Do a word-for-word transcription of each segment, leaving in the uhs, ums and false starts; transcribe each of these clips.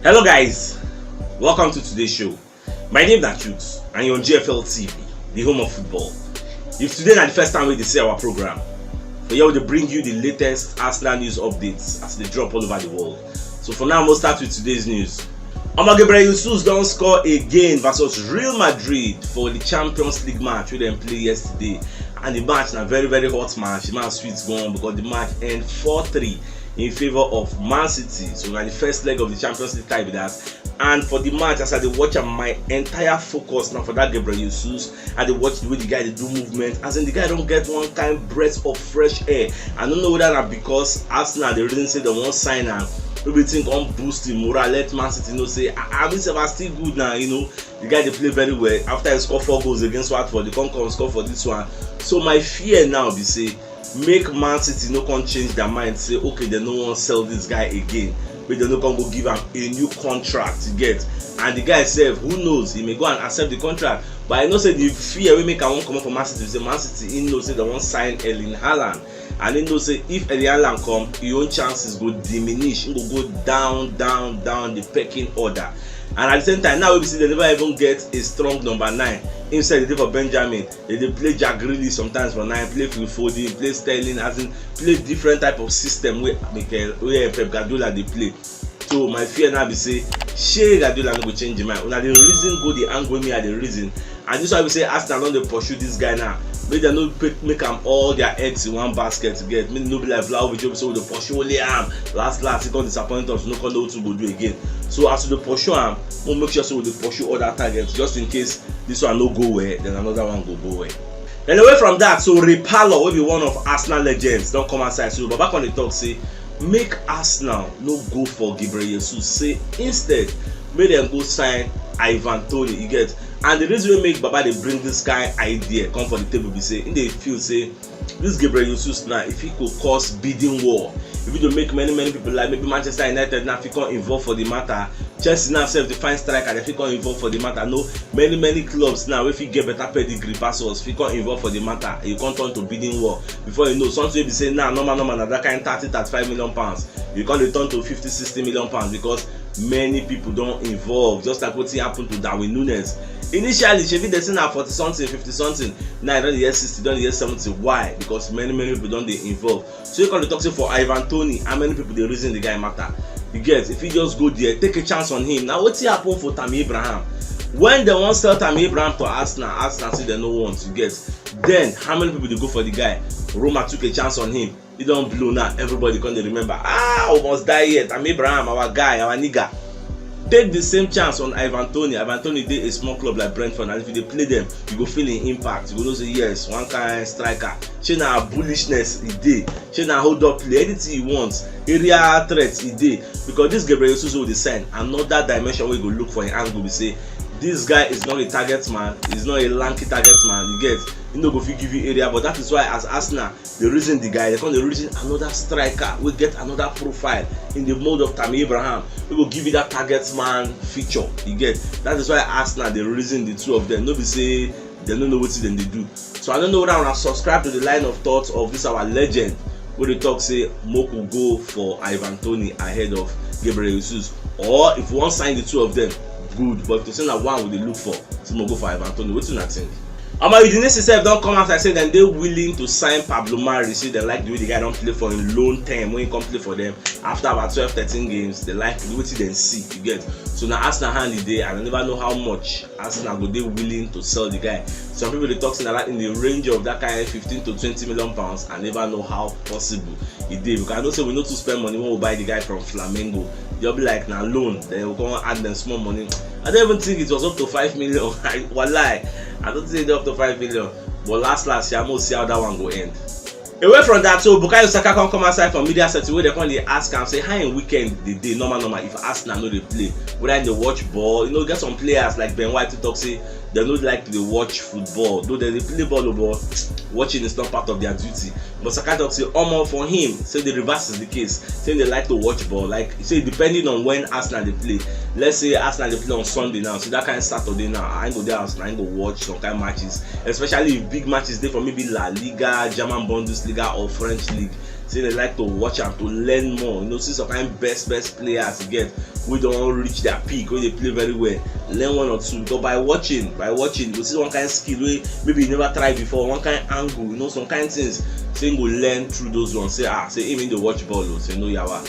Hello guys, welcome to today's show. My name na Cute and you're on G F L T V, the home of football. If today na the first time we dey see our program, for here we dey bring you the latest Arsenal news updates as they drop all over the world. So for now, we'll start with today's news. Omo, Gabriel Jesus don score again versus Real Madrid for the Champions League match wey dem play yesterday, and the match na very very hot match. The match sweet gan because the match end four three in favour of Man City. So na the first leg of the Champions League tie be that. And for the match, as I dey watch am, my entire focus na for that Gabriel Jesus. I dey watch the way the guy dey do movement. As in, the guy don get one kind breath of fresh air. I no know whether na because Arsenal dey reason say dem wan sign am, maybe think come boost him morale, let Man City know say, ah, ah, me sef I still good na, you know. The guy dey play very well. After he score four goals against Watford, he come come score for this one. So my fear now be say make Man City no come change their mind, say okay, dem no wan sell this guy again, make dem no come go give am a new contract, you get. And the guy sef, who knows, he may go and accept the contract. But I know say the fear wey make am wan comot for Man City be say Man City, he know say dem wan sign Erling Haaland, and he know say if Erling Haaland come, him own chances go diminish, he go go down, down, down the pecking order. And at the same time, now wey be say dem never even get a strong number nine, him sef dey dey for Benjamin, dem dey play Jack Grealish sometimes for nine, play Phil Foden, play Sterling, as in play different type of system wey Mikel, wey Pep Guardiola dey play. So my fear now be say, shey Guardiola no go change him mind? Una dey reason go the angle wey me I dey reason, and this why we say Arsenal don dey pursue this guy now. Make dem no make am all their eggs in one basket, you get. Make no be like Vlahovic wey be say we dey pursue only am, last last he come disappoint us, we no come know wetin we go do again. So as we dey pursue am, we make sure say we dey pursue other targets, just in case this one no go well, then another one go go well. Then away from that, so Ray Parlour, wey be one of Arsenal legends, don come outside. So Baba come dey talk say make Arsenal no go for Gabriel Jesus, say instead make dem go sign Ivan Toney, you get. And the reason wey make Baba dey bring this kind idea come for the table be say he dey feel say this Gabriel Jesus now, if he go cause bidding war, if he go make many many people, like maybe Manchester United now fit come involve for the matter, Chelsea now sef dey find striker, dem fit come involve for the matter. No, many many clubs now wey fit get better pedigree pass us fit come involve for the matter. E come turn to bidding war. Before you know, something wey be say now normal normal na that kind thirty, thirty-five million pounds, e come dey turn to fifty, sixty million pounds because many people don involve, just like wetin happen to Darwin Nunez. Initially, shebi dem say na forty something, fifty something, now e don dey hear sixty, don dey hear seventy. Why? Because many many people don dey involve. So you come dey talk say for Ivan Toney, how many people dey reason the guy matter? You get, if he just go there, take a chance on him. Na wetin happen for Tammy Abraham. When dem wan sell Tammy Abraham to Arsenal, Arsenal say dem no want, you get. Then how many people dey go for the guy? Roma took a chance on him. He don blow now. Everybody come dey remember. Ah, we must die here. Tammy Abraham, our guy, our nigga. Take the same chance on Ivan Toney. Ivan Toney dey a small club like Brentford, and if you dey play them, you go feel him impact. You go know say yes, one kind striker. Shey na bullishness e dey? Shey na hold up play? Anything you want, area threat e dey. Because this Gabriel Jesus wey dey sign, another dimension wey you go look for him angle be say this guy is not a target man. He's not a lanky target man. You get, he no go fit give you area, but that is why as Arsenal dey reason the guy, dem come dey reason another striker wey get another profile in the mold of Tammy Abraham, wey go give you that target man feature. You get, that is why Arsenal dey reason the two of them. No be say dem no know wetin dem dey do. So I no know whether una subscribe to the line of thought of this our legend wey dey talk say make we go for Ivan Toney ahead of Gabriel Jesus, or if we wan sign the two of them, good, but if to say na one we dey look for, say make we go for Ivan Toney. Wetin una think? Omo, Udinese sef don come outside say dem dey willing to sign Pablo Mari, say dem like the way the guy don play for him loan term wey he come play for them. After about twelve, thirteen games, dem like wetin dem see, you get. So na Arsenal hand e dey, and I never know how much Arsenal go dey willing to sell the guy. Some people dey talk say na like in the range of that kind fifteen to twenty million pounds. I never know how possible e dey, because I know say we no too spend money when we buy the guy from Flamengo. Just be like na loan, then we come add them small money. I don't even think it was up to five million. I, walai, I don't think e dey up to five million. But last last, yeah, mo see how that one go end. Away from that, so Bukayo Saka come come outside from media setting wey dem come dey ask am say how him weekend dey dey normal normal if Arsenal no dey play, whether him dey watch ball. You know, get some players like Ben White to talk say dem no like to dey watch football, though dem dey play ball o, but watching is not part of their duty. But Saka talk say omo, for him, say the reverse is the case. Say they like to watch ball, like say depending on when Arsenal dey play. Let's say Arsenal dey play on Sunday now, so that kind Saturday now, I go there house and I go watch some kind matches, especially if big matches dey for maybe La Liga, German Bundesliga or French league. Say they like to watch am to learn more. You know, see some kind best best players you get wey don reach their peak, wey dey play very well. Learn one or two, because by watching, by watching, you go see one kind skill wey maybe you never try before, one kind angle, you know, some kind things. Say you go learn through those ones. Say ah, say even dey watch ball o, say no yawa.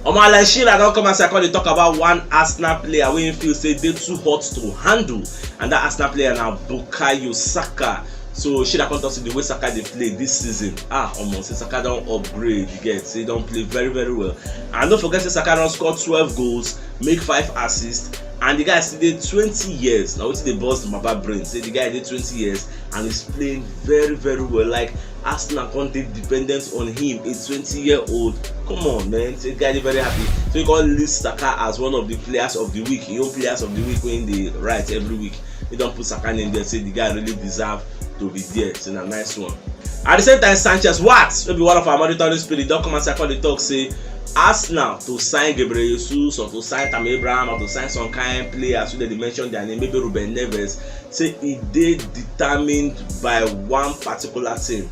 Omo, Alan Shearer don come outside come dey talk about one Arsenal player wey he feel say dey too hot to handle, and that Arsenal player na Bukayo Saka. So Shearer come talk say the way Saka dey play this season, ah omo, say Saka don upgrade, you get, say he don play very very well. And don't forget say Saka don score twelve goals, make five assists, and the guy still dey twenty years. Na wetin dey burst Baba brain, say the guy dey twenty years and he's playing very very well. Like Arsenal come dey dependent on him, a twenty year old. Come on man, say guy dey very happy. So he come list Saka as one of the players of the week, him own players of the week wey he dey write every week. He don put Saka name there, say the guy really deserve to be there. Say na nice one. At the same time, Sanchez, what wey be one of our monitoring spirit, don come outside come dey talk say Arsenal to sign Gabriel Jesus or to sign Tammy Abraham or to sign some kind players wey dem dey mention their name, maybe Ruben Neves, say e dey determined by one particular thing.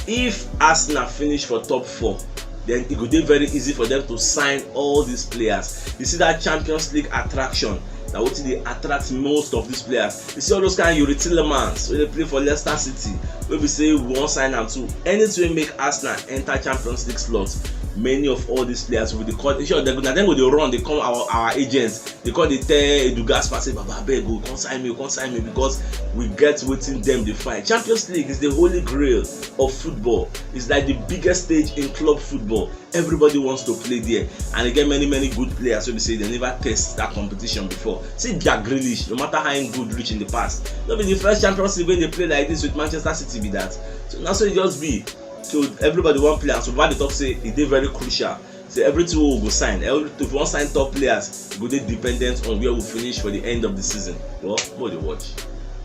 If Arsenal finish for top four, then e go dey very easy for them to sign all these players. You see that Champions League attraction, na wetin dey attract most of these players. You see all those kind Youri Tielemans wey dey play for Leicester City, wey be say we wan sign am too. Anything wey make Arsenal enter Champions League slot, many of all these players will dey call. Sure, dem go, na dem go dey run, dey come our our agents, dey come dey tell Edu Gaspar say, "Baba, abeg o, come sign me, come sign me," because we get wetin dem dey find. Champions League is the holy grail of football. It's like the biggest stage in club football. Everybody wants to play there, and e get many many good players wey be say dem never test that competition before. See Jack Grealish, no matter how him good reach in the past, no be the first Champions League wey dey play like this with Manchester City be that. So na so e just be. So everybody wan play am. So Baba dey talk say e dey very crucial. Say everything wey we go sign, every, if we wan sign top players, e go dey dependent on where we finish for the end of the season. Well, make we dey watch.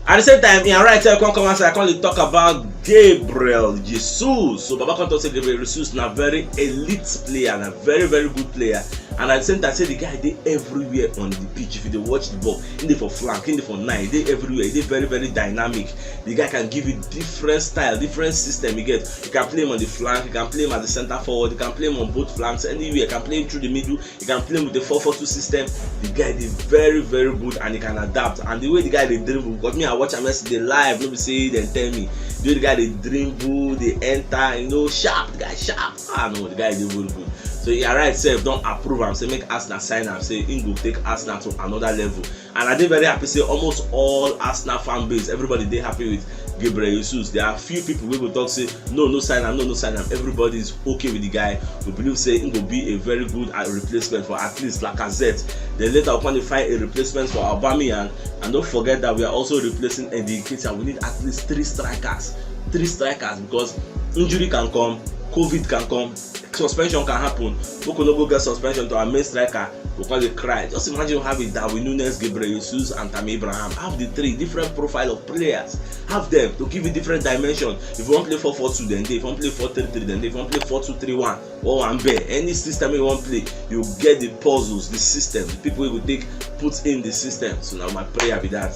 At the same time, Ian Wright come come outside, come dey talk about Gabriel Jesus. So Baba come talk say Gabriel Jesus na very elite player, na very very good player, and at the same time say the guy dey everywhere on the pitch. If you dey watch the ball, he dey for flank, he dey for nine, he dey everywhere, he dey very very dynamic. The guy can give you different style, different system. You get, you can play him on the flank, you can play him as a center forward, you can play him on both flanks, anywhere, you can play him through the middle, you can play him with the four four two system. The guy dey very very good and he can adapt. And the way the guy dey dribble, because me I watch am yesterday live, no be say dem tell me. The way the guy dey dribble, dey enter, you know, sharp, the guy sharp. Ah no, the guy dey very good. So Ian Wright sef don approve am, say make Arsenal sign am, say him go take Arsenal to another level. And I dey very happy say almost all Arsenal fan base, everybody dey happy with Gabriel Jesus. There are few people wey go talk say, "No, no sign am, no, no sign am." Everybody is okay with the guy. We believe say he go be a very good uh, replacement for at least Lacazette. Then later we come dey find a replacement for Aubameyang. And don't forget that we are also replacing Eddie Nketiah. We need at least three strikers, three strikers, because injury can come, COVID can come, suspension can happen. Make we no go get suspension to our main striker, we come dey cry. Just imagine having Darwin Nunez, Gabriel Jesus, and Tammy Abraham. Have the three different profile of players. Have them to give you different dimension. If you wan play four four two, then dey. If you wan play four three three, then dey. If you wan play four two three one, or one bear, any system you wan play, you get the puzzles, the system, the people wey go take put in the system. So na my prayer be that.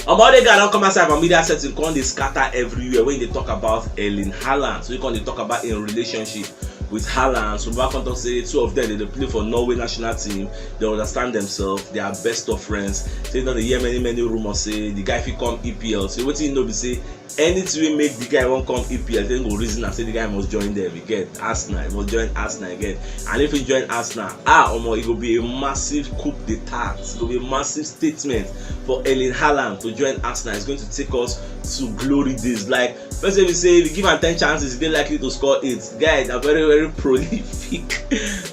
Omo, Odegaard don come outside for media setting, come dey scatter everywhere when they talk about Erling Haaland. So you come dey talk about in relationship with Haaland. So Baba come talk say two of them, they dey play for Norway national team. They understand themselves. They are best of friends. Say you don dey hear many many rumors say the guy fit come E P L. So wetin you know be say anything wey make the guy wan come E P L, then go reason am say the guy must join them. You get, Arsenal, he must join Arsenal again. And if he join Arsenal, ah omo, e go be a massive coup d'etat. E go be a massive statement for Erling Haaland to join Arsenal. It's going to take us to glory days. Like person wey say if you give am ten chances, he dey likely to score eight. Guy na very very prolific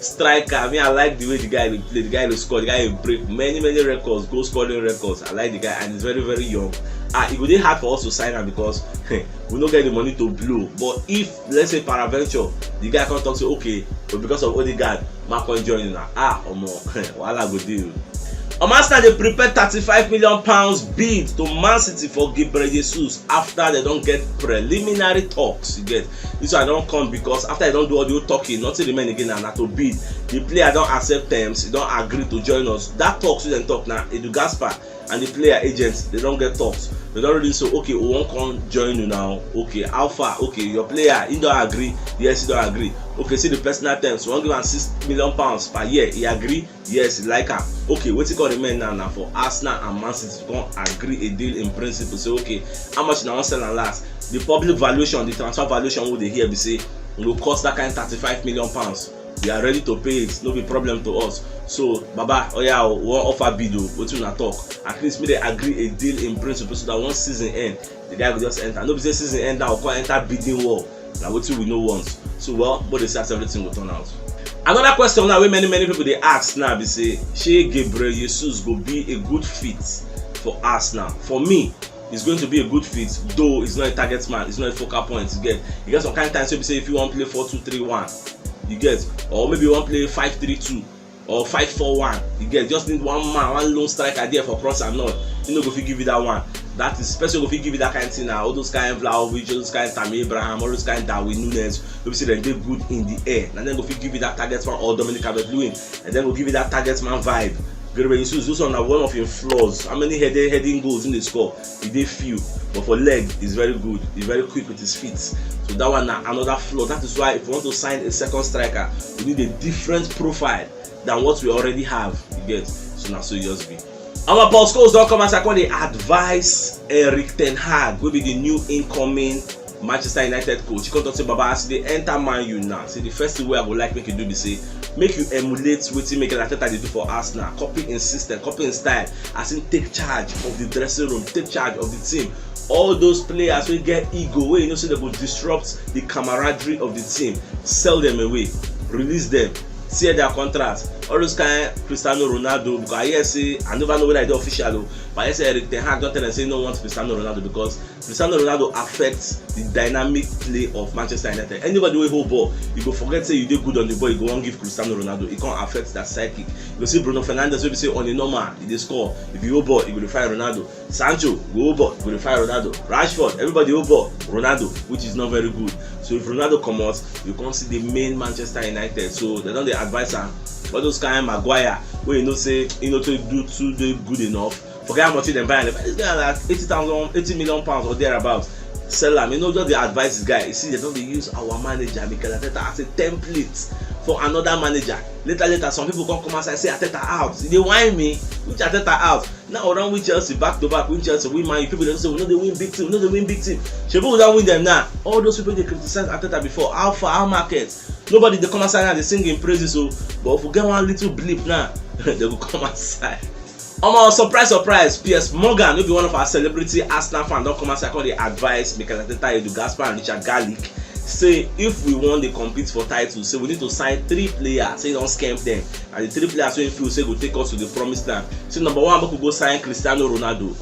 striker. I mean, I like the way the guy dey play. The guy dey score. The guy dey break many many records, goal scoring records. I like the guy, and he's very very young. Ah, e go dey hard for us to sign am because we no get the money to blow. But if, let's say, paraventure, the guy come talk say, "Okay, but because of Odegaard, ma come join una," ah omo, wahala go dey o. Omo, Arsenal dey prepare thirty-five million pounds bid to Man City for Gabriel Jesus after they don get preliminary talks. You get, this one don come because after they don do all the whole talking, nothing remain again na, na to bid. The player don accept terms, he don agree to join us. That talks wey dem talk na Edu Gaspar and the player agents, they don get talks. They don really say, okay, we wan come join you now. Okay, how far? Okay, your player, he don agree? Yes, he don agree. Okay, see the personal terms. We wan give am six million pounds per year. He agree? Yes, he like am. Okay, wetin come remain now na for Arsenal and Man City to come agree a deal in principle. Say, okay, how much una wan sell am last? The public valuation, the transfer valuation wey dey here be say e go cost that kind thirty-five million pounds. We are ready to pay it, no be problem to us. So, Baba, oya o, we wan offer bid o, wetin una talk? At least make dem agree a deal in principle so that once season end, the guy go just enter. No be say season end now, come enter bidding war. Na wetin we no want. So, well, but they say as everything go turn out. Another question now wey many many people dey ask now be say, shey Gabriel Jesus go be a good fit for Arsenal? For me, he's going to be a good fit, though he's not a target man, he's not a focal point. You get, you get some kind of times wey be say if you wan play four two three one, you get, or maybe you wan play five three two or five four one, you get, just need one man, one lone striker there for cross and all. He no go fit give you that one. That is person go fit give you that kind of thing now. All those kind of Vlahovic, all those kind of Tammy Abraham, all those kind of Darwin Nunez, wey be say dem dey good in the air. Na dem go fit give you that target man, or Dominic Calvert-Lewin, and dem go give you that target man vibe. Gabriel Jesus, those one na one of him flaws. How many heading heading goals he dey score? He dey few, but for leg, he's very good. He's very quick with his feet. So that one na another flaw. That is why if you want to sign a second striker, you need a different profile than what we already have. You get? So na so e just be. Our Paul Scholes don come as I come dey advise Erik ten Hag, wey be the new incoming Manchester United coach. He come talk say, Baba, as you dey enter Man U now, say the first thing wey I go like make you do be say make you emulate wetin Mikel Arteta dey do for Arsenal. Copy him system, copy him style. As him take charge of the dressing room, take charge of the team. All those players wey get ego, wey you know say dem go disrupt the camaraderie of the team, sell them away, release them, tear their contract. All those kind Cristiano Ronaldo, because I hear say, I never know whether e dey official o, but I hear say Erik ten Hag don tell them say he no want Cristiano Ronaldo because Cristiano Ronaldo affects the dynamic play of Manchester United. Anybody wey hold ball, you go forget say you dey good on the ball, you go wan give Cristiano Ronaldo. E come affect that psychic. You go see Bruno Fernandes wey be say on a normal, he dey score. If you hold ball, you go dey find Ronaldo. Sancho go hold ball, go dey find Ronaldo. Rashford, everybody hold ball, Ronaldo, which is not very good. So if Ronaldo comot, you come see the main Manchester United. So they don dey advise am. All those kind Maguire, wey you know say he no too do too dey good enough. Forget how much dem buy am. This guy na like eighty thousand, eighty million pounds or thereabout. Sell am. You know, just dey advise this guy. You see, they don dey use our manager, Mikel Arteta, as a template for another manager. Later, later, some people come come outside say Arteta out. E dey whine me. Which Arteta out? Now around win Chelsea back to back, win Chelsea, win Man U. People dey say we no dey win big team, we no dey win big team. Shebi we don win them now. All those people dey criticize Arteta before. How far, how market? Nobody dey come outside now dey sing him praises o. But if we get one little blip now, they go come outside. Omo, surprise, surprise, Piers Morgan, wey be one of our celebrity Arsenal fan, don come outside come dey advise Mikel Arteta, Edu Gaspar and Richard Garlick, say if we wan dey compete for title, say we need to sign three players, say he don scamp them. And the three players wey he feel say go take us to the promised land. Say number one, make we go sign Cristiano Ronaldo.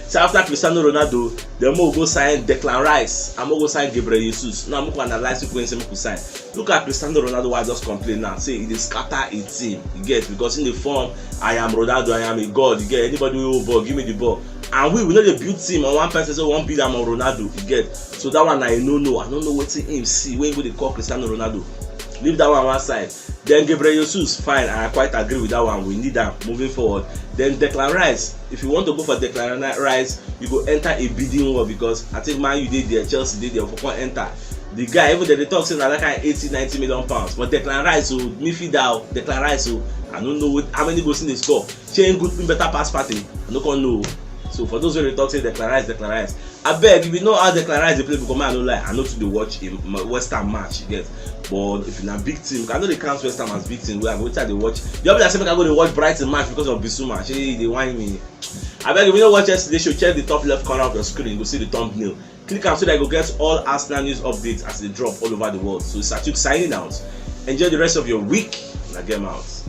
Say after Cristiano Ronaldo, then make we go sign Declan Rice and make we go sign Gabriel Jesus. Now make we analyse people wey say make we sign. Look at Cristiano Ronaldo, wey I just complain now. Say he dey scatter a team. You get? Because in the form, I am Ronaldo, I am a god. You get? Anybody wey hold ball, give me the ball. And we, we no dey build team on one person, so we wan build am on Ronaldo. You get? So that one na a no no. I no know wetin him see wey he go dey call Cristiano Ronaldo. Leave that one one side. Then Gabriel Jesus, fine, I quite agree with that one. We need am moving forward. Then Declan Rice, if you want to go for Declan Rice, you go enter a bidding war because I think Man U dey there, Chelsea dey there, we come enter. The guy, even dem dey talk say na that kind eighty, ninety million pounds. But Declan Rice o, midfielder o, Declan Rice o, I no know what, how many goals he dey score. Shey he good, he better pass Partey? I no come know. So for those wey dey talk say Declan Rice, Declan Rice, abeg, if you know how Declan Rice dey play, because me, I no lie, I no too dey watch him, West Ham match, you get? But if na big team, I no dey count West Ham as big team. Wey I go, wetin I dey watch? The other day I say make I go dey watch Brighton match because of Bissouma. Shey e dey whine me? Abeg, if you no watch yesterday show, check the top left corner of your screen, you go see the thumbnail. Click am so that you go get all Arsenal news updates as they drop all over the world. So it's Atuk signing out. Enjoy the rest of your week. Una get mouth.